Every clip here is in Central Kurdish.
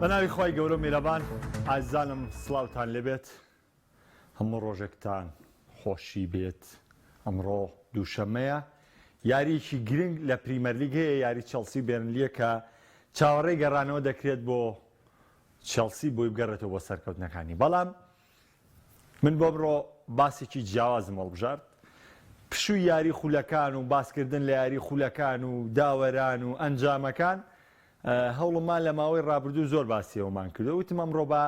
بە ناوی خوای گەورە و میرەبان ئازیزانم سڵاوتان لێبێت هەموو ڕۆژێکتان خۆشی بێت ئەمڕۆ دووشەممەیە یاریەکی گرنگ لە پریمەرلیگ هەیە یاری چێڵسی و بێرنلیە کە چاوەڕێی گەڕانەوە دەکرێت بۆ چێڵسی بۆی بگەڕێتەوە بۆ سەرکەوتنەکانی بەڵام من بۆ ئەمڕۆ باسێکی جیاوازم هەڵبژارد پشووی یاری خولەکان و باسکردن لە یاری خولەکان و داوەران و ئەنجامەکان هەوڵمان لە ماوەی ڕابردوو زۆر باسی ئەومان کردو وتم ئەمڕۆ با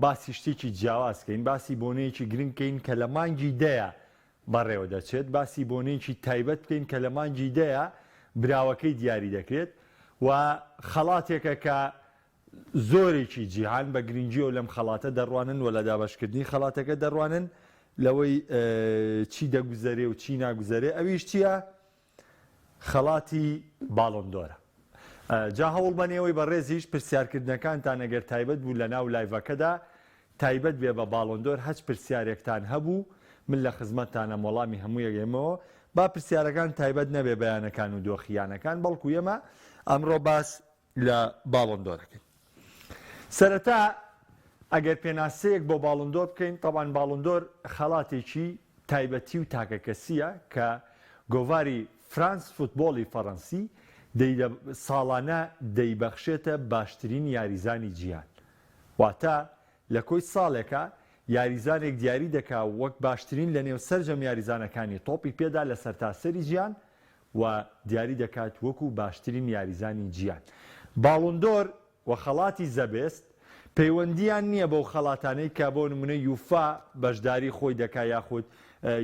باسی شتێکی جیاواز کەین باسی بۆنەیەکی گرنگ کەین کە لە مانگی دەیە بەڕێوە دەچێت باسی بۆنەیەکی تایبەت بکەین کە لە مانگی دەیە براوەکەی دیاری دەکرێت و خەڵاتێکە کە زۆرێکی جیهان بە گرنگیەوە لەم خەڵاتە دەڕوانن و لە دابەشکردنی خەڵاتەکە دەڕوانن لەوەی چی دەگوزەرێ و چی ناگوزەرێ ئەویش چییە؟ خەڵاتی باڵۆندۆرە. جا هەوڵبەن ئێوەی بەڕێزیش پرسیارکردنەکانتان ئەگەر تایبەت بوو لەناو لایڤەکەدا تایبەت بێ بە باڵۆندۆر هەچ پرسیارێکتان هەبوو من لە خزمەتتانم وەڵامی هەموو یەک ئەیەمەوە با پرسیارەکان تایبەت نەبێ بە یانەکان و دۆخی یانەکان بەڵکو ئێمە ئەمڕۆ باس لە باڵۆندۆرەکەین. سەرەتا ئەگەر پێناسەیەک بۆ باڵۆندۆر بکەین، تەبعەن باڵۆندۆر خەڵاتێکی تایبەتی و تاکەکەسییە کە گۆڤاری فرانس فوتبۆڵی فەڕەنسی ساڵانە دەیبەخشێتە باشترین یاریزانی جیهان. واتە لە کۆی ساڵێکا یاریزانێک دیاری دەکا وەک باشترین لەنێو سەرجەم یاریزانەکانی تۆپی پێدا لە سەرتاسەری جیهان و دیاری دەکات وەکو باشترین یاریزانی جیهان. باڵۆندۆر و خەڵاتی زە بێست پەیوەندییان نییە بەو خەڵاتانەی کە بۆ نمونە یوفا بەشداری خۆی دەکا یاخود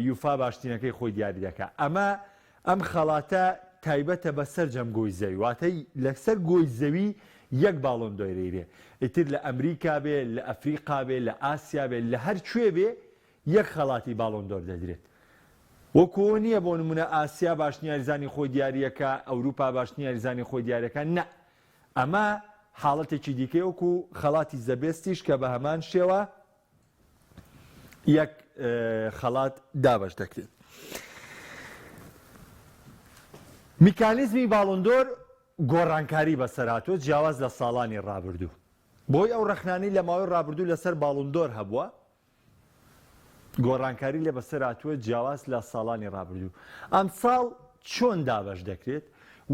یوفا باشترینەکەی خۆی دیاری دەکا. ئەمە ئەم خەڵاتە تایبەتە بە سەرجەم گۆی زەوی واتە لەسەر گۆی زەوی یەک باڵۆندۆرەی بێ ئیتر لە ئەمریکا بێ لە ئەفریقا بێ لە ئاسیا بێ لە هەر کوێ بێ یەک خەڵاتی باڵۆندۆر دەدرێت. وەکو ئەوە نییە بۆ نموونە ئاسیا باشترین یاریزانی خۆی دیارییەکا، ئەوروپا باشترین یاریزانی خۆی دیاریەکا، نا. ئەمە حاڵەتێکی دیکەیە وەکو خەڵاتی زە بێستیش کە بە هەمان شێوە یەک خەڵات دابەش دەکرێت. میکانیزمی باڵۆندۆر گۆڕانکاری بەسەر هاتووە جیاواز لە ساڵانی ڕابردوو. بەهۆی ئەو ڕەخنانەی لە ماوەی ڕابردوو لەسەر باڵۆندۆر هەبووە، گۆڕانکاری لێ بەسەر هاتووە جیاواز لە ساڵانی ڕابردوو. ئەمساڵ چۆن دابەش دەکرێت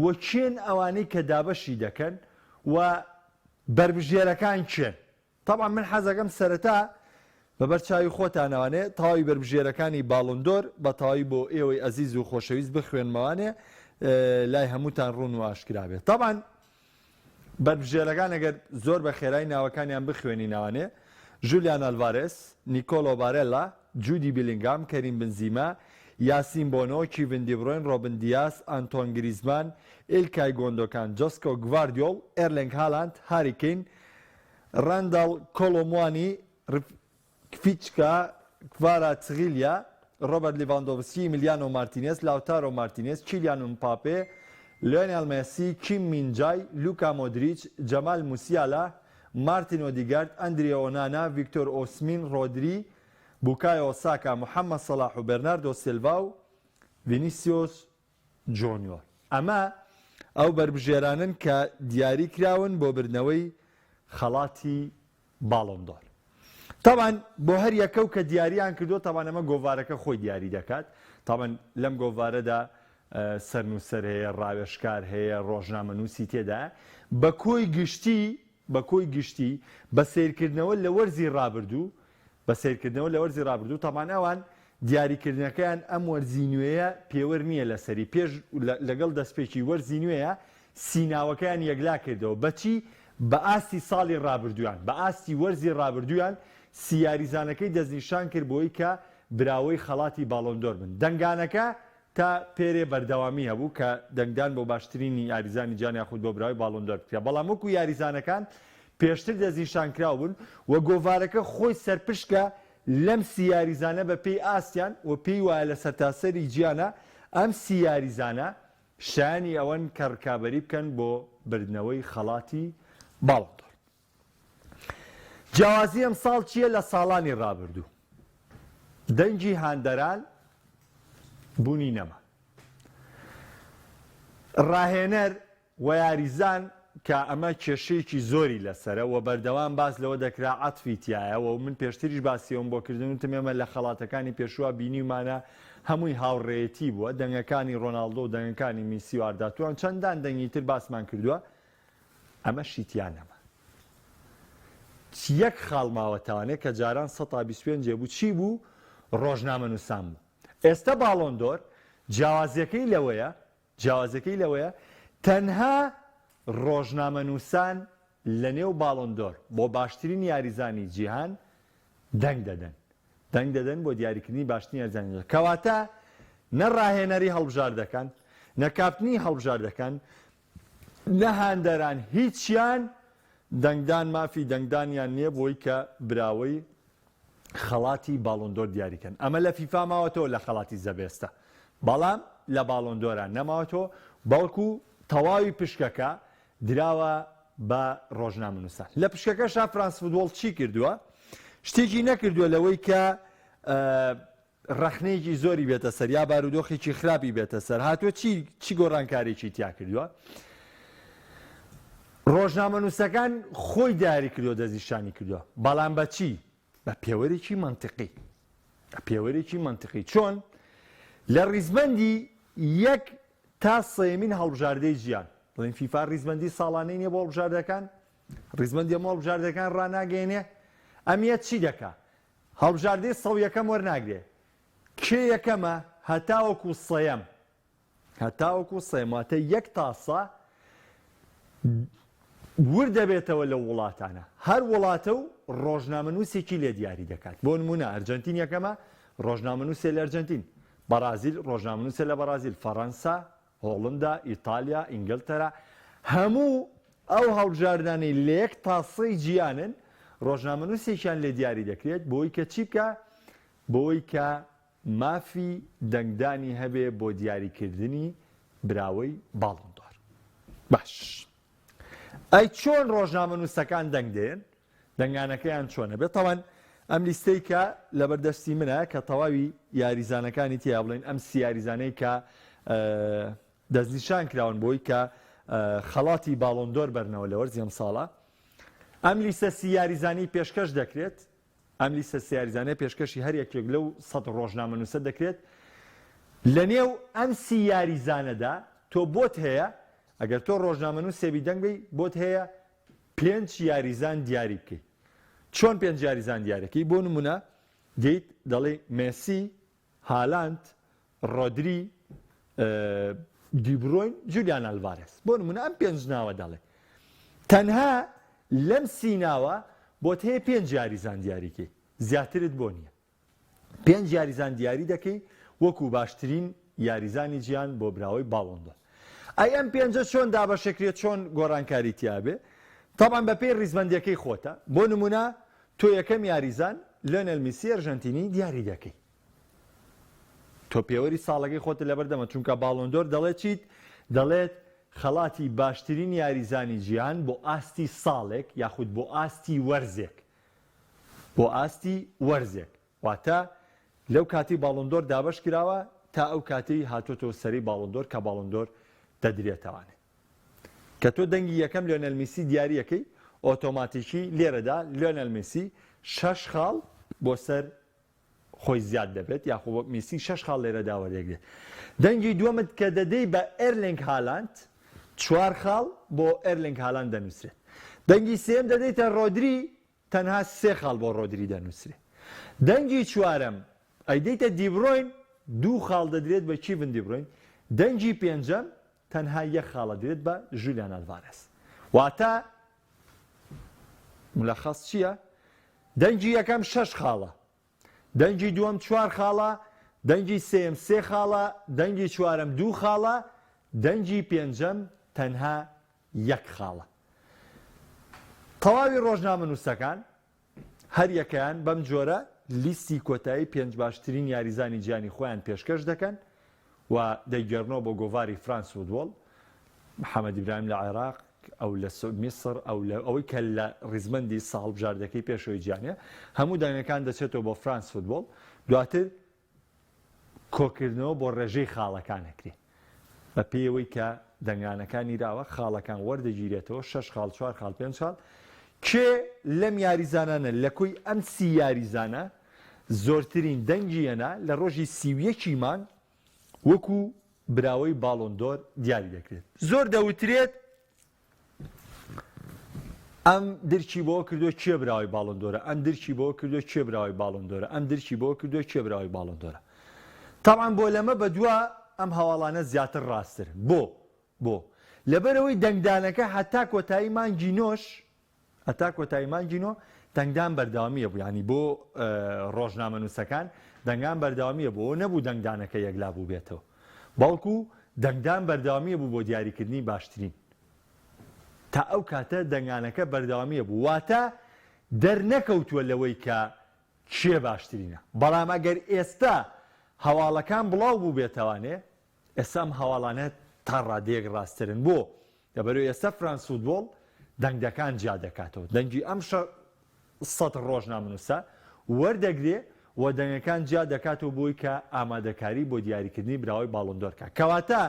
و کێن ئەوانەی کە دابەشی دەکەن و بەربژێرەکان کێن؟ تەبعەن من حەزەکەم سەرەتا بەبەر چاوی خۆتانەوانێ تەواوی بەربژێرەکانی باڵۆندۆر بە تەواوی بۆ ئێوەی ئەزیز و خۆشەویست بخوێنمەوانێ لای هەمووتان ڕوون و ئاشکرا بێت. تەبعەن بەربژێرەکان ئەگەر زۆر بە خێرایی ناوەکانیان بخوێنینەوانێ، ژولیان ئەلڤارێس، نیکۆلۆ بارێلا، جودی بیلینگام، کەریم بنزیمە، یاسین بۆنۆ، کیڤن دیبرۆین، رۆبن دیاس، ئەنتۆن گریزمان، ئیلکای گۆندۆکان، جۆسکۆ گڤاردیۆڵ، ئێرلینگ هالاند، هاری کەین، رانداڵ کۆلۆموانی، کفیچکا کڤاراتسخیلیا، رۆبەرت لیڤاندۆڤسکی، ئیمیلیانۆ مارتینێز، لاوتارۆ مارتینێز، کیلیان مپاپێ، لیۆنێل مێسی، کیم مین جای، لوکا مۆدریچ، جەمال موسیالا، مارتن ئۆدیگارد، ئەندرێ ئۆنانا، ڤیکتۆر ئۆسمین، رۆدری، بوکایۆ ساکا، محەمەد سەڵاح و بێرناردۆ سیلڤا و ڤینیسیۆس جۆنیۆر. ئەمە ئەو بەربژێرانەن کە دیاری کراون بۆ بردنەوەی خەڵاتی باڵۆن دۆر. تەبعەن بۆ هەر یەکە و کە دیاریان کردووە تەبعەن ئەمە گۆڤارەکە خۆی دیاری دەکات تەبعەن لەم گۆڤارەدا سەرنووسەر هەیە ڕاوێژکار هەیە ڕۆژنامەنووسی تێدایە بە کۆی گشتی بە کۆی گشتی بە سەیرکردنەوە لە وەرزی ڕابردوو بە سەیرکردنەوە لە وەرزی ڕابردوو تەبعەن ئەوان دیاریکردنەکەیان ئەم وەرزی نوێیە پێوەر نییە لەسەری پێش لەگەڵ دەستپێکی وەرزی نوێیە سیناوەکەیان یەکلا کردەوە بەچی؟ بە ئاستی ساڵی ڕابردوویان، بە ئاستی وەرزی ڕابردوویان سی یاریزانەکەی دەستنیشان کرد بۆی کە براوەی خەڵاتی باڵۆن دۆر بن. دەنگانەکە تا پێرێ بەردەوامی هەبوو کە دەنگدان بۆ باشترینی یاریزانی جیهان یاخود بۆ براوەی باڵۆن دۆر بکرا، بەڵام وەکو یاریزانەکان پێشتر دەستنیشانکراو بوون و گۆڤارەکە خۆی سەرپشکە لەم سی یاریزانە بە پێی ئاستیان و پێی وایە لە سەرتاسەری جیهانا ئەم سی یاریزانە شایەنی ئەوەن کە رکابەری بکەن بۆ بردنەوەی خەڵاتی باڵۆن دۆر. جیاوازی ئەمساڵ چییە لە ساڵانی رابردوو؟ دەنگی هاندەران بوونی نەما. راهێنەر و یاریزان کە ئەمە کێشەیەکی زۆری لەسەرە و بەردەوام باس لەوە دەکرا عەتفی تیایە و من پێشتریش باسی ئەوم بۆ کردن وتم ئێمە لە خەڵاتەکانی پێشووە بینیومانە هەمووی هاوڕێیەتی بووە دەنگەکانی ڕۆناڵدۆ و دەنگەکانی میسی و ئاردا توران چەندان دەنگی تر باسمان کردووە ئەمەشی تیا نەما یەک خاڵ ماوەتەوانێ کە جاران 125 بوو چی بوو ڕۆژنامەنووسان بوو ئێستا باڵۆندۆر جیاوازیەکەی لەوەیە جیاوازیەکەی لەوەیە تەنها ڕۆژنامەنووسان لەنێو باڵۆن دۆر بۆ باشترین یاریزانی جیهان دەنگ دەدەن دەنگ دەدەن بۆ دیاریکردنی باشترین یاریزانی جیهان کەواتە نە ڕاهێنەری هەڵبژاردەکان نە کاپتنی هەڵبژاردەکان نە هاندەران هیچیان دەنگدان مافی دەنگدانیان نییە بۆی کە براوەی خەڵاتی باڵۆندۆر دیاریکەن ئەمە لە فیفا ماوەتەوە لە خەڵاتی زە بێستە بەڵام لە باڵۆندۆرا نەماوەتەوە بەڵکو تەواوی پشکەکە دراوە بە ڕۆژنامەنووسان لە پشکەکەشا فرانس فوتبۆڵ چی کردووە شتێکی نەکردووە لەوەی کە ڕەخنەیەکی زۆری بێتە سەر یا بارودۆخێکی خراپی بێتە سەر هاتووە چی چی گۆڕانکارێکی تیا کردووە ڕۆژنامەنووسەکان خۆی دیاری کردووە دەستنیشانی کردووە بەڵام بە چی بە پێوەرێکی مەنتقی بە پێوەرێکی مەنتقی چۆن لە ڕیزبەندی یەک تا سێمین هەڵبژاردەی جیان بڵێن فیفا ڕیزبەندی ساڵانەی نیە بۆ هەڵبژاردەکان ڕیزبەندی ئەم هەڵبژاردەکان ڕناگەێنێ ئەمیە چی دەکا هەڵبژاردەی سەو یەکەم وەرناگرێ کێ یەکەمە هەتاوەکو سێیەم هەتاوەکو سێیەم واتە یەک تاسە ورد دەبێتەوە لەو وڵاتانە هەر وڵاتە و ڕۆژنامەنووسێکی لێ دیاری دەکات بۆ نمونە ئەرجەنتین یەکەمە ڕۆژنامەنووسێ لە ئەرجەنتین بەرازیل ڕۆژنامەنووسێ لە بەرازیل فەڕەنسا هۆڵندا، ئیتالیا، ئینگلتەرا، هەموو ئەو هەڵبژاردانەی لە یەک تاسەی جیانن، ڕۆژنامەنووسێکیان لێ دیاری دەکرێت بۆی کە چی بکا؟ بۆی کە مافی دەنگدانی هەبێ بۆ دیاریکردنی براوەی باڵۆن دۆر. باش ئەی چۆن ڕۆژنامەنووسەکان دەنگ دەیەن؟ دەنگانەکەیان چۆنە بێت؟ تەوان ئەم لیستەی کە لەبەر دەستی منە کە تەواوی یاریزانەکانی تیا بڵێن ئەم سی یاریزانەی کە دەستنیشان کراون بۆی کە خەڵاتی باڵۆندۆر بەرنەوە لە وەرزی ئەمساڵە ئەم لیستە سی یاریزانی پێشکەش دەکرێت ئەم لیستە سی یاریزانە پێشکەشی هەر یەکێک لەو سەد ڕۆژنامەنووسە دەکرێت لە نێو ئەم سی یاریزانەدا تۆ بۆت هەیە ئەگەر تۆ ڕۆژنامەنووسێبی دەنگ بی بۆت هەیە پێنج یاریزان دیاری بکەی چۆن پێنج یاریزان دیارەکەی بۆ نمونە دێیت دەڵێی مێسی هالاند ڕۆدری دیبرۆین جولیان ئەلڤارێز بۆ نمونە ئەم پێنج ناوە دەڵێ تەنها لەم سی ناوە بۆت هەیە پێنج یاریزان دیاریکەی زیاترت بۆ نییە پێنج یاریزان دیاری دەکەی وەکو باشترین یاریزانی جیهان بۆ براوەی باڵۆندۆر. ئەی ئەم پێنجە چۆن دابەشەکرێت چۆن گۆڕانکاری تیابێ؟ تەبعەن بەپێی ڕیزبەندیەکەی خۆتە بۆ نمونە تۆ یەکەم یاریزان لیۆنێل میسی ئەرژەنتینی دیاری دەکەی تۆ پێوەری ساڵەکەی خۆتە لەبەردەمە چونکە باڵۆندۆر دەڵێت چیت دەڵێت خەڵاتی باشترین یاریزانی جیهان بۆ ئاستی ساڵێک یاخود بۆ ئاستی وەرزێک بۆ ئاستی وەرزێک، واتە لەو کاتەی باڵۆندۆر دابەش کراوە تا ئەو کاتەی هاتۆتەوە سەرەی باڵۆندۆر کە باڵۆندۆر دەدرێتەوانێ. کە تۆ دەنگی یەکەم لیۆنێل میسی دیاری ئەکەی ئۆتۆماتیکی لێرەدا لیۆنێل میسی شەش خاڵ بۆ سەر خۆی زیاد دەبێت یاخۆ میسی شەش خاڵ لێرەدا وەردەگرێت. دەنگی دووەمت کە دەدەی بە ئێرلینگ هالاند چوار خاڵ بۆ ئێرلینگ هالاند دەنووسرێت. دەنگی سێیەم دەدەیتە رۆدری تەنها سێ خاڵ بۆ رۆدری دەنووسرێت. دەنگی چوارەم ئەیدەیتە دیبرۆین دوو خاڵ دەدرێت بە کیڤن دیبرۆین. دەنگی پێنجەم تەنها یەک خاڵ ئەدرێت بە ژولیان ئەلڤارێز. واتە ملخص چییە؟ دەنگی یەکەم شەش خاڵە، دەنگی دووەم چوار خاڵە، دەنگی سێیەم سێ خاڵە، دەنگی چوارەم دوو خاڵە، دەنگی پێنجەم تەنها یەک خاڵە. تەواوی ڕۆژنامەنووسەکان هەریەکەیان بەم جۆرە لیستی کۆتایی پێنج باشترین یاریزانی جیهانی خۆیان پێشکەش دەکەن و دەیگێڕنەوە بۆ گۆڤاری فرانس فوتبۆڵ. محەمەد ئیبراهیم لە عێراق، ئەو لە میسڕ، ئەو لە ئەوەی کە لە ڕیزبەندی هەڵبژاردەکەی پێشەوەی جیهانە، هەموو دەنگەکان دەچێتەوە بۆ فرانس فوتبۆڵ، دواتر کۆکردنەوە بۆ ڕێژەی خاڵەکان ئەکرێ بە پێی ئەوەی کە. دەنگانەکان نیراوە، خاڵەکان وەردەگیرێتەوە، شەش خاڵ، چوار خاڵ، پێنج خاڵ، کێ لەم یاریزانانە لە کۆی ئەم 30 یاریزانە زۆرترین دەنگی هێنا لە ڕۆژی 31 ی مانگ وەکو براوەی باڵۆن دۆر دیاری دەکرێت. زۆر دەوترێت ئەم درکی بۆ کردووە کێ براوەی باڵۆن دۆرە، ئەم درکی بۆ کردووە کێ براوەی باڵۆن دۆرە، ئەم درکی بۆ کردووە کێ براوەی باڵۆن دۆرە. تەبعەن بۆ لەمە بەدوا ئەم هەواڵانە زیاتر ڕاستترن. بۆ؟ بۆ؟ لەبەرئەوەی دەنگدانەکە هەتا کۆتایی مانگی نۆش هەتا کۆتایی مانگی نۆ دەنگدان بەردەوامیە بوو یانی بۆ ڕۆژنامەنووسەکان دەنگان بەردەوامیە بۆ نەبوو دەنگدانەکە یەکلا بووبێتەوە بەڵکو دەنگدان بەردەوامیە بوو بۆ دیاریکردنی باشترین تا ئەو کاتە دەنگانەکە بەردەوامیە بوو واتە دەرنەکەوتووە لەوەی کە کێ باشترینە بەڵام ئەگەر ئێستا هەواڵەکان بڵاو بووبێتەوانێ ئێستا ئەم هەواڵانە تا ڕادەیەک ڕاستترن بۆ؟ لەبەرئەوەی ئێستا فرانس فوتبۆڵ دەنگەکان جیا دەکاتەوە، دەنگی ئەم 600 ڕۆژنامەنووسە وەردەگرێ و دەنگەکان جیا دەکاتەوە بۆی کە ئامادەکاری بۆ دیاریکردنی براوەی باڵۆن دۆر کا. کەواتە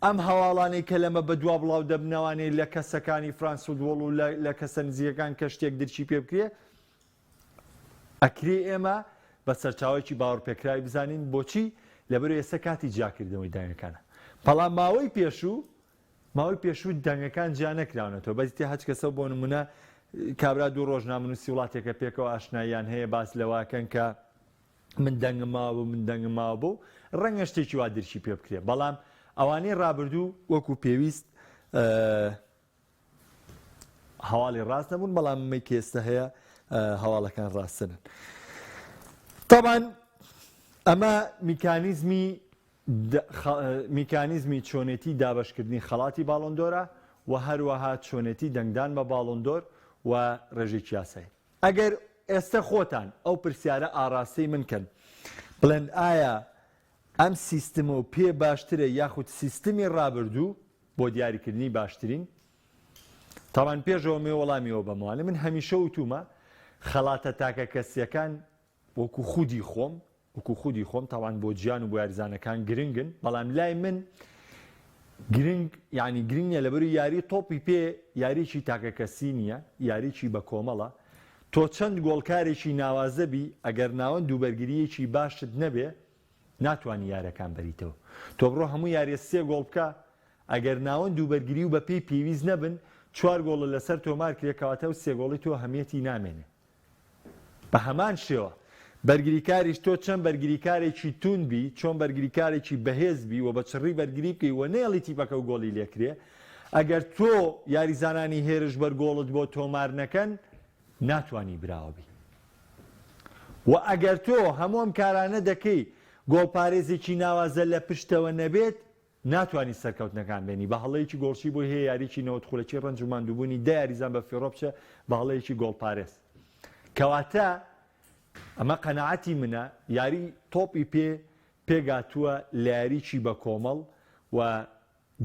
ئەم هەواڵانەی کە لەمە بەدوا بڵاو دەبنەوانەی لە کەسەکانی فرانس فوتبۆڵ و لە کەسە نزیکەکان کە شتێک درکی پێ بکرێ، ئەکرێ ئێمە بە سەرچاوەیەکی باوەڕپێکراوی بزانین بۆچی؟ لەبەرئەوەی ئێستا کاتی جیاکردنەوەی دەنگەکانە. بەڵام ماوەی پێشوو ماوەی پێشوو دەنگەکان جیا نەکراونەتەوە بەس تێ هەچ کەسەو بۆ نمونە کابرا دوو ڕۆژنامەنووسی وڵاتێکە پێکەوە ئاشناییان هەیە باس لەوەکەن کە من دەنگم ماوە بوو من دەنگم ماوە بوو ڕەنگە شتێکی وا درکی پێ بکرێ بەڵام ئەوانەی ڕابردوو وەکو پێویست هەواڵی ڕاست نەبوون بەڵام مەی کە ئێستا هەیە هەواڵەکان ڕاستنن تاوان ئەمە میکانیزمی میکانیزمی چۆنێتی دابشکردنی خەڵاتی باڵۆندۆرە و هەروەها چۆنێتی دەنگدان بە باڵۆندۆر و ڕێژێکی یاسایی ئەگەر ئێستا خۆتان ئەو پرسیارە ئاراستەی من کەن بڵێن ئایا ئەم سیستمە و پێ باشترە یاخود سیستمی ڕابردوو بۆ دیاریکردنی باشترین تاوان پێشەوە مێ وەڵامیەوە بەمەوانە من هەمیشە وتومە خەڵاتە تاکە کەسیەکان وەکو خودی خۆم وەکو خودی خۆم تاوان بۆ جیان و بۆ یاریزانەکان گرنگن بەڵام لای من گرنگ یعنی گرنگ نیە لەبەری یاری تۆپی پێ یاریی تاکە کەسی نییە یاریی بە کۆمەڵە تۆ چەند گۆڵکارێکی ناوازە بی ئەگەر ناوەند و بەرگرییەکی باشت نەبێ ناتوانی یارەکان بەریتەوە تۆ بڕۆ هەموو یاریە سێ گۆڵ بکە ئەگەر ناوەند و بەرگری و بەپێی پێویست نەبن چوار گۆڵە لەسەر تۆمار کرێ کەواتە ئەو سێ گۆڵی تۆ هەمیەتی نامێنێ بە هەمان شێوە بەرگریکاریش تۆ چەند بەرگریکارێکی توند بی چۆن بەرگریکارێکی بەهێز بی و بە چڕی بەرگری بکەی و نەیەڵی تیپەکە و گۆڵی لێکرێ ئەگەر تۆ یاریزانانی هێرشبەر گۆڵت بۆ تۆمار نەکەن ناتوانی براوە بی و ئەگەر تۆ هەموو ئەم کارانە دەکەی گۆڵپارێزێکی ناوازە لە پشتەوە نەبێت ناتوانی سەرکەوتنەکان بێنی بە هەڵەیەکی گۆڵچی بۆی هەیە یاریی 90 خولەکی ڕەنج و ماندووبوونی دە یاریزان بە فیڕۆ بچێ بە هەڵەیەکی گۆڵپارێز کەواتە ئەمە قەناعەتی منە یاری تۆپی پێ پێگاتووە لە یاریی بە کۆمەڵ و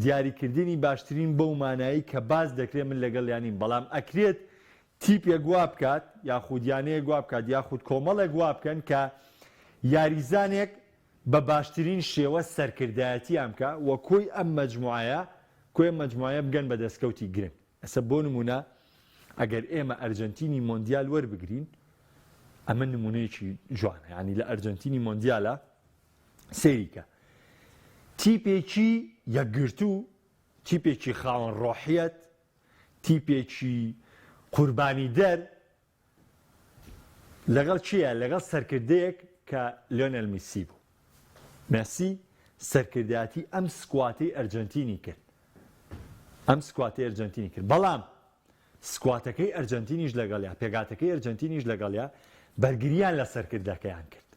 دیاریکردنی باشترین بەو مانایەی کە باس دەکرێت من لەگەڵیان نیم، بەڵام ئەکرێت تیپێک وا بکات یاخود یانەیەک وا بکات یاخود کۆمەڵێک وا بکەن کە یاریزانێک بە باشترین شێوە سەرکردایەتیان بکا و کۆی ئەم مەجموعەیە کۆی ئەم مەجموعەیە بگەن بە دەستکەوتی گرنگ. ئێستا بۆ نموونە ئەگەر ئێمە ئەرجەنتینی مۆندیال وەربگرین ئەمە نموونەیەکی جوانە یانی لە ئەرجەنتینی مۆندیالە سەیری کە تیپێکی یەکگرتوو، تیپێکی خاوەن ڕۆحیەت، تیپێکی قوربانیدەر لەگەڵ کێیە؟ لەگەڵ سەرکردەیەک کە لیۆنێل میسی بوو. مێسی سەرکردایەتی ئەم squad ەی ئەرجەنتینی کرد. ئەم squad ەی ئەرجەنتینی کرد. بەڵام squad ەکەی ئەرجەنتینیش لەگەڵیا، پێکهاتەکەی ئەرجەنتینیش لەگەڵیا بەرگرییان لە سەرکردەکەیان کرد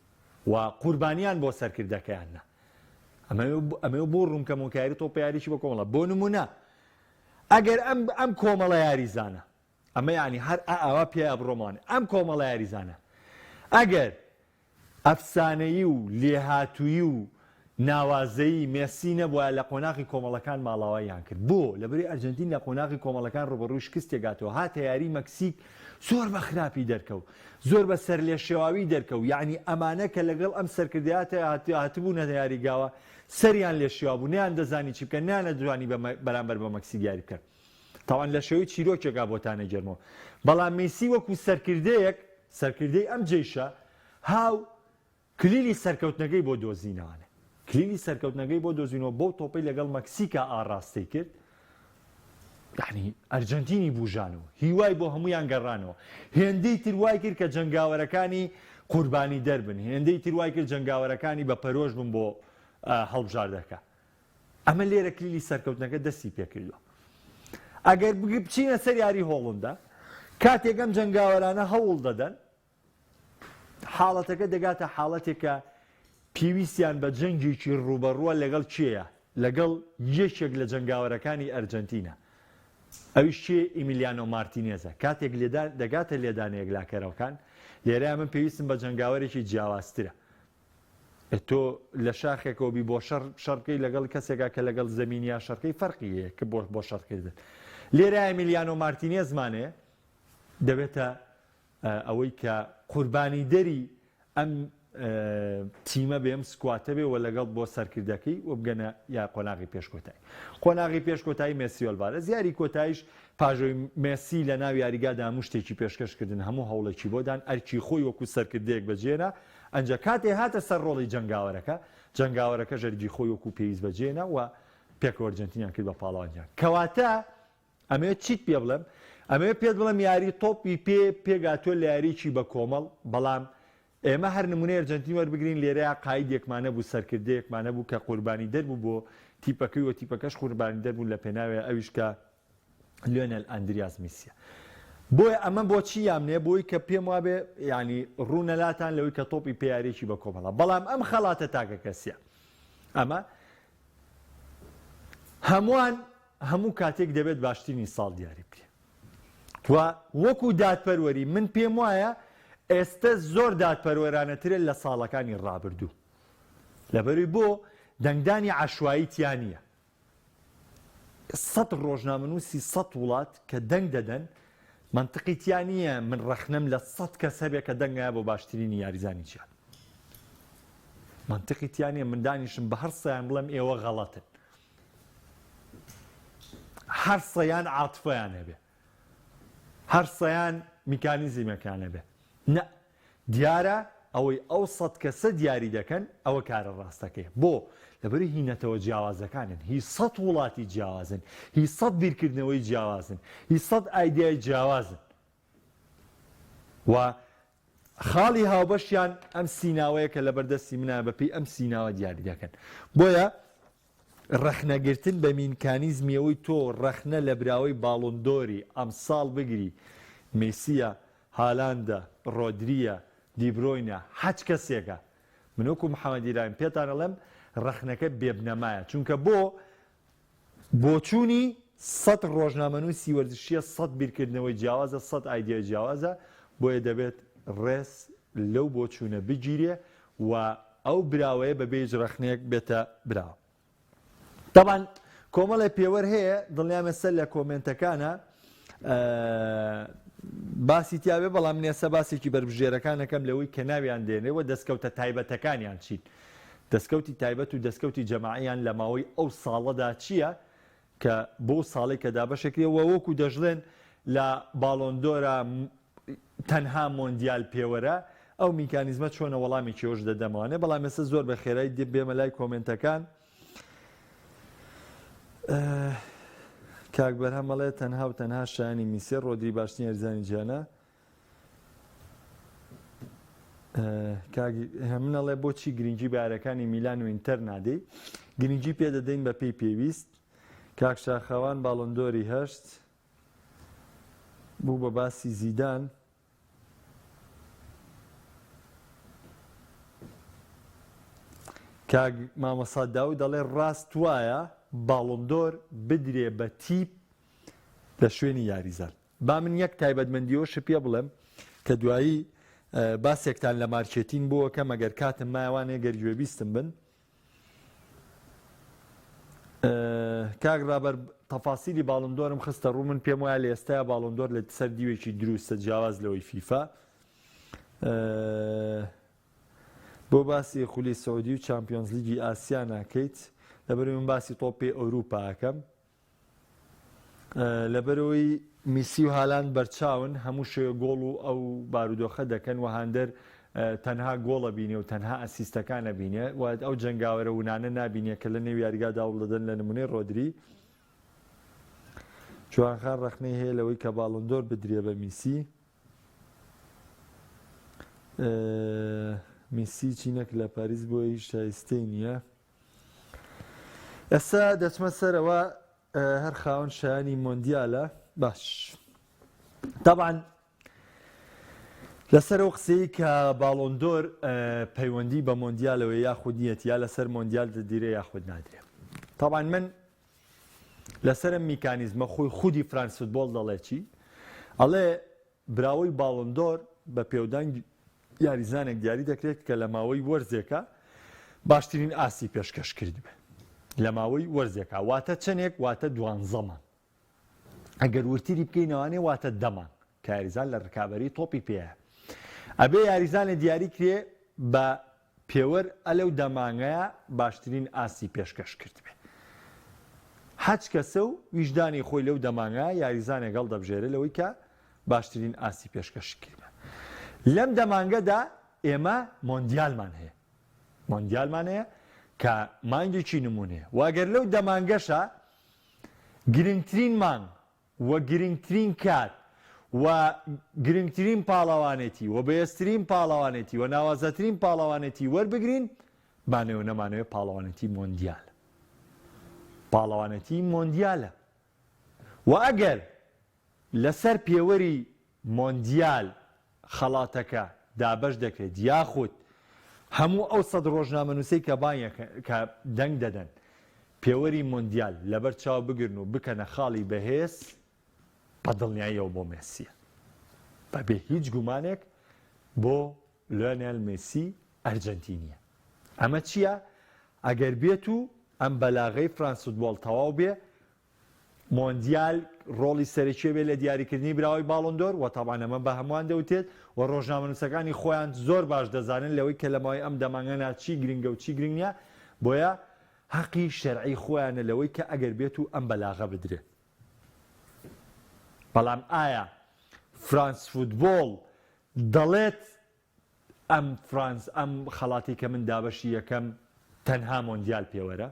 و قوربانیان بۆ سەرکردەکەیان نا. ئەمەوێ بۆ ڕوونکەمەوە کە یاری تۆپە یاریی بە کۆمەڵە. بۆ نموونە ئەگەر ئەم ئەم کۆمەڵە یاریزانە ئەمە یانی هەر ئاوا پێیا بڕۆمانێ ئەم کۆمەڵە یاریزانە ئەگەر ئەفسانەیی و لێهاتوویی و ناوازەیی مێسی نەبوایە لە قۆناغی کۆمەڵەکان ماڵاواییان کرد. بۆ؟ لەبەرئەوەی ئەرجەنتین لە قۆناغی کۆمەڵەکان ڕووبەڕووی شکستێک هاتەوە، هاتە یاری مەکسیک زۆر بە خراپی دەرکەوت، زۆر بە سەرلێشێواوی دەرکەوت، یەعنی ئەمانە کە لەگەڵ ئەم سەرکردەیە هاتبوونە یاریگاوە سەریان لێشێوابوو، نەیاندەزانی چی بکەن، نەیانەدوانی بەرامبەر بە مەکسیک یاری بکەن. تاوان لە شێوەی چیرۆکێکا بۆتان ئەگێرمەوە. بەڵام مێسی وەکو سەرکردەیەک، سەرکردەی ئەم جەیشە، هاو کلیلی سەرکەوتنەکەی بۆ دۆزینەوانێ. کلیلی سەرکەوتنەکەی بۆ دۆزینەوە بەو تۆپەی لەگەڵ مەکسیکا ئاڕاستەی کرد، یانی ئەرجەنتینی بوژانەوە، هیوای بۆ هەموویان گەڕانەوە. هێندەی تر وای کرد کە جەنگاوەرەکانی قوربانیدەر بن، هێندەی تر وای کرد جەنگاوەرەکانی بە پەرۆش بن بۆ هەڵبژاردەکە. ئەمە لێرە کلیلی سەرکەوتنەکە دەستی پێکردووە. ئەگەر بچینە سەر یاری هۆڵندا، کاتێک ئەم جەنگاوەرانە هەوڵ دەدەن، حاڵەتەکە دەگاتە حاڵەتێک کە پێویستیان بە جەنگێکی ڕووبەڕووە لەگەڵ کێیە؟ لەگەڵ یەکێک لە جەنگاوەرەکانی ئەرجەنتینە. ئەویش کێ؟ ئیمیلیانۆ مارتینێزە. کاتێک لێدان دەگاتە لێدانە یەکلاکەرەوەکان، لێرەیا من پێویستم بە جەنگاوەرێکی جیاوازترە. تۆ لە شاخێکەوە بی بۆ شەڕ شەڕ بکەی لەگەڵ کەسێکا کە لەگەڵ زەمینیا شەڕکەی فەرقی هەیە کە بۆ بۆ شەڕکردن. لێرە ئیمیلیانۆ مارتینێزمانێ دەبێتە ئەوەی کە قوربانیدەری ئەم تیمە بێ ئەم squad ە بێ و لەگەڵ بۆ سەرکردەکەی و بگەنە یا قۆناغی پێش کۆتایی. قۆناغی پێش کۆتایی مێسی ئەلڤارێز یاری کۆتاییش پاژۆی مێسی لە ناو یاریگادا هەموو شتێکی پێشکەش کردن هەموو هەوڵێکی بۆ دان ئەرکی خۆی وەکو سەرکردەیەک بەجێنا ئەنجا کاتێ هاتە سەر ڕۆڵی جەنگاوەرەکە جەنگاوەرەکەش ئەرکی خۆی وەکو پێویست بەجێنا و پێکەوە ئەرجەنتینیان کرد بە پاڵەوان جیهان کەواتە ئەمەوێت چیت پێ بڵێم؟ ئەمەوێت پێت بڵێم یاری تۆپی پێ پێگاتووە لە یاریی بە کۆمەڵ، بەڵام ئێمە هەر نمونەی ئەرجەنتین وەربگرین لێرەیا قایدێکمان هەبوو، سەرکردەیەکمان هەبوو کە قوربانیدەر بوو بۆ تیپەکەی و تیپەکەش قوربانیدەر بوون لە پێناوێ ئەویش کە لیۆنێل ئەندریاس میسیە. بۆیە ئەمە بۆچی یامنێ بۆی کە پێم وابێ یانی ڕوونە لاتان لەوەی کە تۆپی پێ یاریی بە کۆمەڵە، بەڵام ئەم خەڵاتە تاکەکەسیە. ئەمە هەمووان هەموو کاتێک دەبێت باشترینی ساڵ دیاری بکرێت و وەکو دادپەروەری من پێم وایە ئێستە زۆر دادپەروەرانەترە لە ساڵەکانی ڕابردوو لەبەروی بۆ دەنگدانی عەشوایی تیا نییە سەد ڕۆژنامەنووسی سەد وڵات کە دەنگ دەدەن مەنتقی تیا نییە من ڕەخنەم لە سەد کەس هەبێ کە دەنگایە بۆ باشترینی یاریزانی جیهان مەنتقی تیا نییە من دانیشم بە هەر سیان بڵێم ئێوە غەڵەتن هەر سەیان عاتفەیان هەبێ هەر سەیان میکانیزیمەکان هەبێ نە دیارە ئەوەی ئەو سەد کەسە دیاری دەکەن ئەوە کارە ڕاستەکەی بۆ لەبەری هی نەتەوە جیاوازەکانن هی سەد وڵاتی جیاوازن هی سەد بیرکردنەوەی جیاوازن هی سەد ئایدیای جیاوازن و خاڵی هاوبەشیان ئەم سیناوەیە کە لەبەردەستی منە بەپێی ئەم سیناوە دیاری دەکەن بۆیە ڕەخنەگرتن بە مینکانیزمی ئەوەی تۆ ڕەخنە لە براوەی باڵۆندۆری ئەمساڵ بگری مێسیە، هالاندە، ڕۆدریە، دیبرۆینە، هەچ کەسێکە من وەکو محەمەد ئیبراهیم پێتان ئەڵێم ڕەخنەکە بێبنەمایە چونکە بۆ بۆچوونی سەت ڕۆژنامەنووسی وەرزشیە سەت بیرکردنەوەی جیاوازە سەت ئایدیای جیاوازە بۆیە دەبێت ڕێز لەو بۆچوونە بگیرێ و ئەو براوەیە بەبێ هیچ ڕەخنەیەک بێتە براوە. تەبعەن کۆمەڵێ پێوەر هەیە دڵنیام ئێستا لە کۆمێنتەکانە باسی تیاێ بەڵام من ئێستا باسێکی بەربژێرەکان ئەکەم لەوەی کە ناویان دێنێ و دەستکەوتە تایبەتەکانیان چین دەستکەوتی تایبەت و دەستکەوتی جەماعیان لە ماوەی ئەو ساڵەدا چییە کە بۆ ساڵی کە دابەشەکرێ و وەکو دەژڵێن لە باڵۆندۆرە تەنها مۆندیال پێوەرە ئەو میکانیزمە چۆنە وەڵامێکی ئەوش دەدەمەوانێ بەڵام ئێستا زۆر بە خێرای بێمە لای کۆمێنتەکان کاک بەرهەم ئەڵێ تەنها و تەنها شایانی میسیە ڕۆدری باشترین یاریزانی جیهانە کاک هەمن ئەڵێ بۆچی گرنگی بە یاریەکانی میلان و ئینتەر نادەی گرنگی پێ دەدەین بە پێی پێویست کاک شاخەوان باڵۆندۆری هەشت بوو بە باسی زیدان. کاک مامۆستا داود دەڵێ ڕاست وایە باڵۆندۆر بدرێ بە تیپ لە شوێنی یاریزان. با من یەک تایبەتمەندیەوەشت پێ بڵێم کە دوایی باسێکتان لە مارکێتین بۆ ئەکەم ئەگەر کاتم مایە وانەیە گەر گوێبیستم بن. کاک ڕابەر تەفاسیلی باڵندۆرم خستە ڕوو من پێم وایە لە ئێستایا باڵندۆر لە سەر دیوێکی دروستە جیاواز لەوەی فیفا بۆ باسی خولی سعودی و چامپیۆنزلیگی ئاسیا ناکەیت لەبەرئەوەی من باسی تۆپی ئەوروپا ئەکەم لەبەرئەوەی میسی و هالاند بەرچاون هەموو شەوێ گۆڵ و ئەو بارودۆخە دەکەن و هاندەر تەنها گۆڵ ئەبینێ و تەنها ئەسیستەکان ئەبینێ و ئەو جەنگاوەرە ونانە نابینێ کە لە نێو یاریگادا هەوڵ دەدەن لە نمونەی ڕۆدری. جوانخان ڕەخنەی هەیە لەوەی کە باڵندۆر بدرێ بە میسی. میسی چی نەک لە پاریس بۆیە هیچ شایستەی نییە. ئێستا دەچمە سەرەوە هەر خاوەن شایانی مۆندیالە باش تاوان لەسەر ئەو قسەی کە باڵۆندۆر پەیوەندی بە مۆندیالەوە یاخود نیەت یا لەسەر مۆندیال دەدیرێ یاخود نادرێ تاوان من لەسەرم میکانیزمە خۆی خودی فرانس فوتبۆڵ دەڵێ چی ئەڵێ براوەی باڵۆندۆر بە پێودانگی یاریزانێک دیاری دەکرێت کە لە ماوەی وەرزێکا باشترین ئاستی پێشکەش کردبێ لە ماوەی وەرزێکا واتە چەندێک واتە دوانزە مانگ ئەگەر ورتری بکەینەوانێ واتە دە مانگ کە یاریزان لە رکابەری تۆپی پێیە ئەبێ یاریزانێ دیاری کرێ بە پێوەر ئە لەو دە مانگەیا باشترین ئاستی پێشکەش کردبێ. هەچ کەسە و ویژدانی خۆی لەو دە مانگەیا یاریزانێک هەڵدەبژێرێ لەوەی کە باشترین ئاستی پێشکەش کردبێ. لەم دە مانگەدا ئێمە مۆندیالمان هەیە. مۆندیالمان هەیە کە مانگێکی نمونەیە. وە گەر لەو دە مانگەشا گرنگترین مانگ و گرنگترین کات و گرنگترین پاڵەوانێتی و بەهێزترین پاڵەوانێتی و ناوازەترین پاڵەوانێتی وەربگرین، بانەوێ نەمانەوێ پاڵەوانێتی مۆندیال پاڵەوانێتی مۆندیالە و ئەگەر لەسەر پێوەری مۆندیال خەڵاتەکە دابەش دەکرێت یاخود هەموو ئەو سەد ڕۆژنامەنووسەی کە بانگ کە دەنگ دەدەن پێوەری مۆندیال لەبەر چاو بگرن و بکەنە خاڵی بەهێز بە دڵنیاییەوە بۆ مێسییە بەبێ هیچ گومانێک بۆ لیۆنێل مێسی ئەرجەنتینییە ئەمە چییە ئەگەر بێت و ئەم بەلاغەی فرانس فوتبۆڵ تەواو بێ مۆندیال ڕۆڵی سەرەکیی بێت لە دیاریکردنی براوەی باڵۆن دۆر و تەبعەن ئەمە بە هەمووان دەوترێت و ڕۆژنامەنووسەکانی خۆیان زۆر باش دەزانن لەوەی کە لە ماوەی ئەم دە مانگەنا چی گرنگە و چی گرنگ نییە بۆیە هەقی شەرعی خۆیانە لەوەی کە ئەگەر بێت و ئەم بەلاغە بدرێت بەڵام ئایا فرانس فوتبۆڵ دەڵێت ئەم فرانس ئەم خەڵاتی کە من دابەشی یەکەم تەنها مۆندیال پێوەرە؟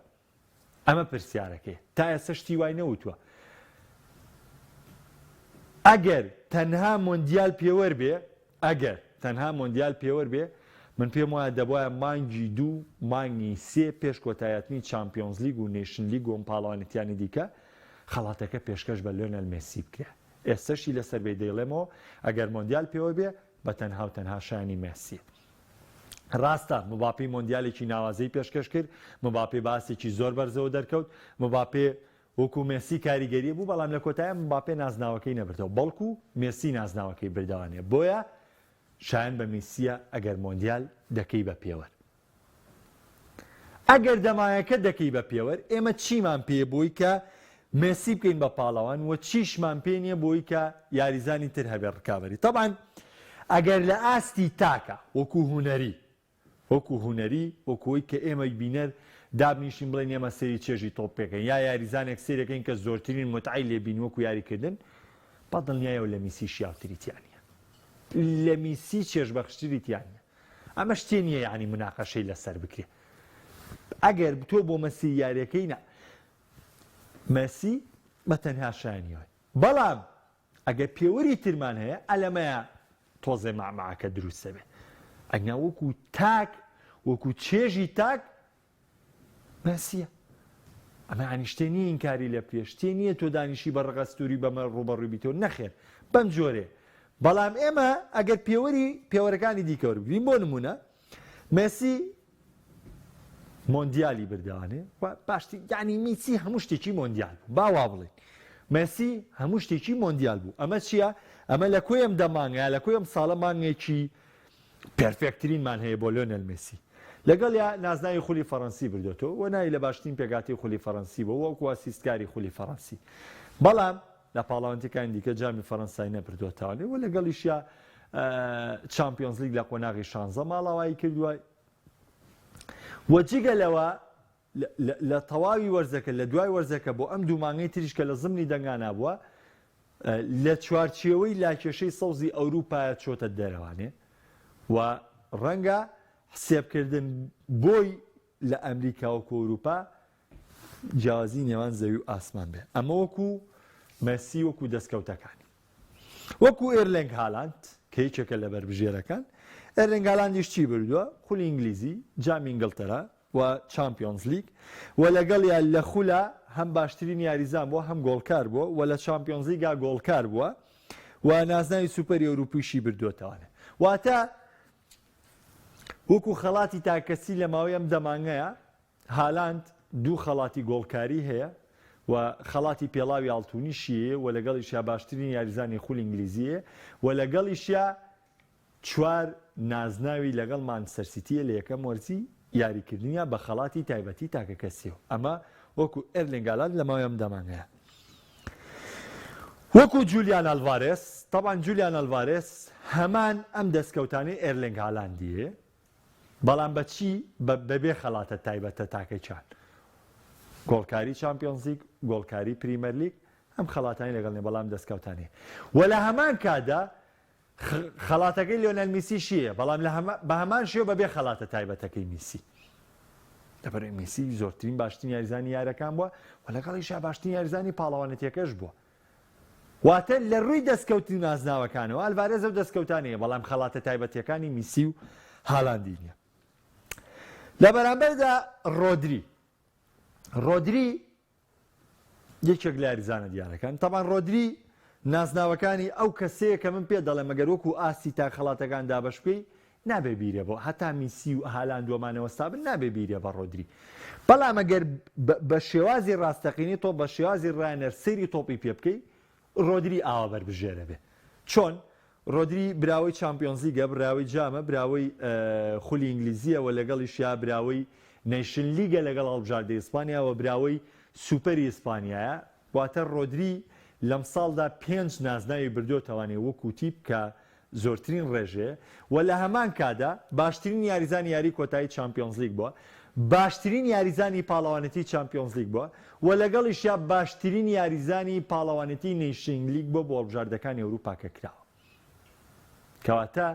ئەمە پرسیارەکەی تا ئێستا شتی وای نەوتووە ئەگەر تەنها مۆندیال پێوەر بێ ئەگەر تەنها مۆندیال پێوەر بێ من پێم وایە دەبواە مانگی دوو مانگی سێ پێش کۆتایەتنی چامپیۆنزلیگ و نەیشن لیگ و پاڵەوانێتیانی دیکە خەڵاتەکە پێشکەش بە لۆنەل مێسی بکرێ ئێستەشی لەسەر بێ دەیڵێمەوە ئەگەر مۆندیال پێوەر بێ بە تەنها و تەنها شایانی مێسییە. ڕاستە مباپی مۆندیالێکی ناوازەی پێشکەش کرد، مباپێ بە ئاستێکی زۆر بەرزەوە دەرکەوت، مباپێ وەکو مێسی کاریگەری بوو، بەڵام لە کۆتاییا مباپێ نازناوەکەی نەبردەوە، بەڵکو مێسی نازناوەکەی بردەوانێ، بۆیە شایەن بە میسییە ئەگەر مۆندیال دەکەی بە پێوەر. ئەگەر دەمایەکە دەکەی بە پێوەر، ئێمە چیمان پێیە بۆی کە مێسی بکەین بە پاڵەوان و چیشمان پێ نییە بۆی کە یاریزانی تر هەبێ ڕکابەری. تەبعەن ئەگەر لە ئاستی تاکە وەکو هونەری وەکو هونەری وەکو ئەوەی کە ئێمەی بینەر دابنیشین بڵێین ئێمە سەیری چێژی تۆپ پێکەین یا یاریزانێک سەیرەکەین کە زۆرترین متعەی لێ بین وەکو یاریکردن بە دڵنیایەوە لە میسی شیاوتری تیا نییە. لە میسی چێژبەخشتری تیا نییە. ئەمە شتێ نییە یانی مناقەشەی لەسەر بکرێ ئەگەر تۆ بۆ مەسی یاریەکەی نا مەسی بە تەنها شایانی ئەوەیە بەڵام ئەگەر پێوەری ترمان هەیە ئەلەمەیە تۆزێ مەعمەعەکە دروستە بێ ئەگنا وەکو تاک وەکو چێژی تاک مەسیە ئەمە یانی شتێ نییە ئینکاری لێ بکرێ شتێ نییە تۆ دانیشی بە ڕقەستوری بەمە ڕووبەڕووی بیتەوە نەخێر بەم جۆرێ بەڵام ئێمە ئەگەر پێوەری پێوەرەکانی دیکە وەربگرین بۆ نمونە مێسی مۆندیالی بردوانێ و باشتی یعنی میسی هەموو شتێکی مۆندیال بوو با وا بڵێین مێسی هەموو شتێکی مۆندیال بوو ئەمە چییە ئەمە لە کۆی ئەم دە مانگە لە کۆی ئەم ساڵە مانگێکی پێرفێکترینمان هەیە بۆ لۆنێل مێسی. لەگەڵیا نازناوی خولی فەڕەنسی بردۆتەوە و ناوی لە باشترین پێکهاتەی خولی فەڕەنسی بووە وەکو ئاسیستکاری خولی فەڕەنسی. بەڵام لە پاڵەوانێتیەکانی دیکە جامی فەڕەنسای نەبردۆتەوە و لەگەڵیشیا چامپیۆنزلیگ لە قۆناغی شانزە ماڵاوایی کردووە و جگە لەوە لە تەواوی وەرزەکە لە دوای وەرزەکە بۆ ئەم دوو مانگەی تریش کە لە زمنی دەنگانا بووە لە چوارچێوەی لاکێشەی سەوزی ئەوروپایە چۆتە دەرەوانێ و ڕەنگە حسێبکردن بۆی لە ئەمریکا وەکو ئەوروپا جیاوازی نێوان زەوی و ئاسمان بێ ئەمە وەکو مەسی وەکو دەستکەوتەکانی وەکو ئێرلێنگ هالاند کە یەکێکە لە بەربژێرەکان ئێرلێنگ هالاندیش چی بردووە خولی ئینگلیزی جامی ئینگلتەرا و چامپیۆنزلیگ و لەگەڵیا لە خولا هەم باشترین یاریزان بووە هەم گۆڵکار بووە و لە چامپیۆنزلیگا گۆڵکار بووە و نازناوی سوپەری ئەوروپیشی بردووەتەوانێ واتە وەکو خەڵاتی تاکەسی لە ماوەی ئەم دەمانگەیە هالاند دوو خەڵاتی گۆڵکاری هەیە و خەڵاتی پێڵاوی ئاڵتونیشی هەیە و لەگەڵیشیا باشترین یاریزانی خولی ئینگلیزیە و لەگەڵیشیا چوار نازناوی لەگەڵ مانچستەر سیتییە لە یەکەم وەرزی یاریکردنیا بە خەڵاتی تایبەتی تاکەکەسیەوە، ئەمە وەکو ئێرلینگ هالاند لە ماوەی ئەم دە مانگەیە. وەکو جولیان ئەلڤارێس، تەبعەن جولیان ئەلڤارێس هەمان ئەم دەستکەوتانەی ئێرلینگ هالاندییە، بەڵام بە چی؟ بەبێ خەڵاتە تایبەتە تاکەکان، گۆڵکاری چامپیۆنزلیگ، گۆڵکاری پریمەرلیگ، ئەم خەڵاتانەی لەگەڵ نیە، بەڵام دەستکەوتانی هەیە و لە هەمان کاتدا خەڵاتەکەی لیۆنێل میسیشی هەیە بەڵام بە هەمان شێوە بەبێ خەڵاتە تایبەتەکەی میسی. لەبەرئەوەی میسی زۆرترین باشترین یاریزانی یارەکان بووە و لەگەڵیشا باشترین یاریزانی پاڵەوانێتیەکەش بووە. واتە لە ڕووی دەستکەوتی و نازناوەکانەوە ئەلڤارێز ئەو دەستکەوتانەیە هەیە بەڵام خەڵاتە تایبەتیەکانی میسی و هالاندی نییە. لە بەرامبەردا ڕۆدری ڕۆدری یەکێک لە یاریزانە دیارەکان تەبان ڕۆدری نازناوەکانی ئەو کەسەیە کە من پێ دەڵێم مەگەر وەکو ئاستی تا خەڵاتەکان دابەش بکەی نابێ بیرێ بۆ هەتا میسی و هالاند وەمانە وەستابن نابێ بیرێ بە ڕۆدری بەڵام ئەگەر بە شێوازی ڕاستەقینەی تۆپ بە شێوازی ڕانەر سەیری تۆپی پێ بکەی ڕۆدری ئاوا بەربژێرە بێ چۆن ڕۆدری براوەی چامپیۆنزلیگە، براوەی جامە، براوەی خولی ئینگلیزییە و لەگەڵیشیا براوەی نەیشن لیگە لەگەڵ هەڵبژاردەی ئیسپانیا و براوەی سوپەری ئیسپانیایە، واتە ڕۆدری لەمساڵدا پێنج نازناوی بردۆتەوانێ وەکو تیپ کە زۆرترین ڕێژەیە و لە هەمان کادا باشترین یاریزانی یاری کۆتایی چامپیۆنزلیگ بووە، باشترین یاریزانی پاڵەوانێتی چامپیۆنزلیگ بووە و لەگەڵیشیا باشترین یاریزانی پاڵەوانێتی نەیشنگ لیگ بووە بۆ هەڵبژاردەکانی ئەوروپا کە کراوە. کەواتە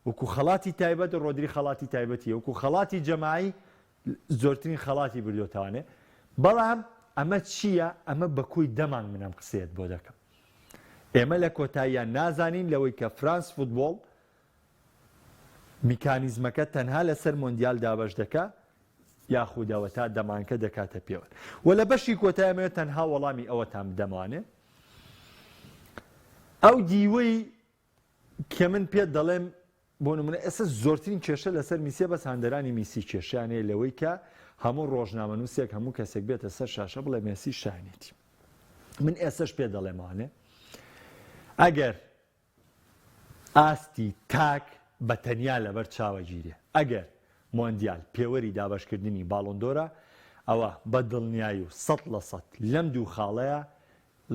وەکو خەڵاتی تایبەت ڕۆدری خەڵاتی تایبەتی وەکو خەڵاتی جەماعی زۆرترین خەڵاتی بردۆتەوانێ بەڵام ئەمە چییە؟ ئەمە بە کۆی دە مانگ من ئەم قسەیەت بۆ دەکەم. ئێمە لە کۆتاییان نازانین لەوەی کە فرانس فوتبۆڵ میکانیزمەکە تەنها لەسەر مۆندیال دابەش دەکا یاخود ئەوەتا دەمانکە دەکاتە پێوەر و لە بەشی کۆتای ئەمەوێت تەنها وەڵامی ئەوەتان بدەمانێ ئەو دیوەی کە من پێت دەڵێم بۆ نمونە ئێستا زۆرترین کێشە لەسەر میسیە بەس هاندەرانی میسی کێشیان هەیە لەوەی کە هەموو ڕۆژنامەنووسێک هەموو کەسێک بێتە سەر شاشە بڵێ مێسی شایەنێتی من ئێستش پێ دەڵێمانێ ئەگەر ئاستی تاک بە تەنیا لەبەر چاوەگیرێ ئەگەر مۆندیال پێوەری دابەشکردنی باڵۆندۆرە ئەوە بە دڵنیایی و 100% لەم دوو خاڵەیە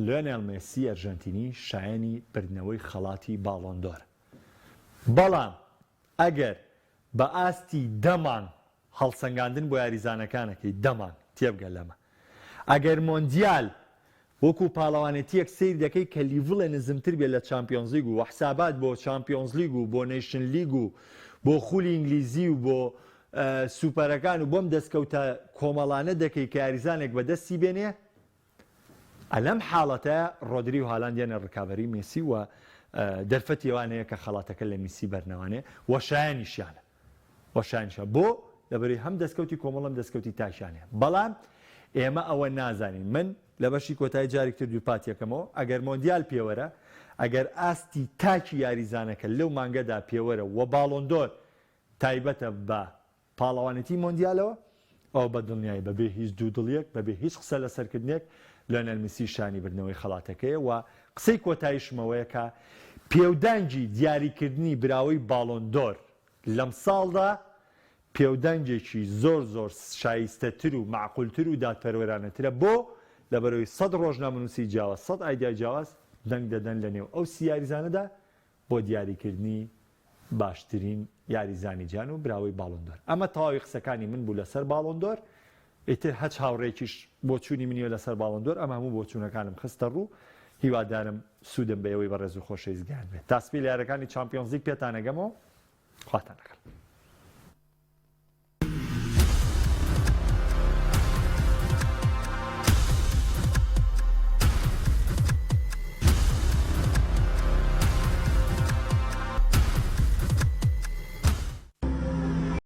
لیۆنێل مێسی ئەرژەنتینی شایەنی بردنەوەی خەڵاتی باڵۆندۆرە بەڵام ئەگەر بە ئاستی دە مانگ هەڵسەنگاندن بۆ یاریزانەکانەکەی دە مانگ تێبگە لەمە ئەگەر مۆندیال وەکو پاڵەوانێتیەک سەیر دەکەی کە level ێ نزمتر بێت لە چامپیۆنزلیگ و حسابات بۆ چامپیۆنزلیگ و بۆ نەیشن لیگ و بۆ خولی ئینگلیزی و بۆ سوپەرەکان و بۆم دەستکەوتە کۆمەڵانە دەکەی کە یاریزانێک بەدەستی بێنێ لەم حاڵەتە ڕۆدری و هالاند یەنە ڕکابەری مێسی و دەرفەتی ئەوان هەیە کە خەڵاتەکە لە میسی بەرنەوانێ و شایەنیشیانە و شایەنیشە بۆ لەبەری هەم دەستکەوتی کۆمەڵ هەم دەستکەوتی تاکیان هەیە بەڵام ئێمە ئەوە نازانین من لە بەشی کۆتایی جارێک تر دووپات یەکەمەوە ئەگەر مۆندیال پێوەرە ئەگەر ئاستی تاکی یاریزانەکە لەو مانگەدا پێوەرە و باڵۆندۆر تایبەتە بە پاڵەوانێتی مۆندیالەوە، ئەوە بە دڵنیایی بەبێ هیچ دوودڵییەک، بەبێ هیچ قسە لەسەرکردنێک، لیۆنێل میسی شایانی بردنەوەی خەڵاتەکەیە و قسەی کۆتاییشم ئەوەیە کە پێودانگی دیاریکردنی براوەی باڵۆن دۆر لەمساڵدا. پێودانگێکی زۆر زۆر شایستەتر و مەعقولتر و دادپەروەرانەترە بۆ لەبەرئەوەی سەد ڕۆژنامەنووسی جیاواز سەد ئایدیای جیاواز دەنگ دەدەن لەنێو ئەو سی یاریزانەدا بۆ دیاریکردنی باشترین یاریزانی جیهان و براوەی باڵۆن دۆر. ئەمە تەواوی قسەکانی من بوو لەسەر باڵۆن دۆر، ئیتر هەچ هاوڕێیەکیش بۆچوونی منیە لەسەر باڵۆن دۆر، ئەمە هەموو بۆچوونەکانم خستە ڕوو، هیوادارم سوودم بە ئێوەی بەڕێز و خۆشەویست گەیاندبێت. تا سبەی لە یاریەکانی چامپیۆنزلیگ پێتان ئەگەمەوە، خواتان لەگەڵ.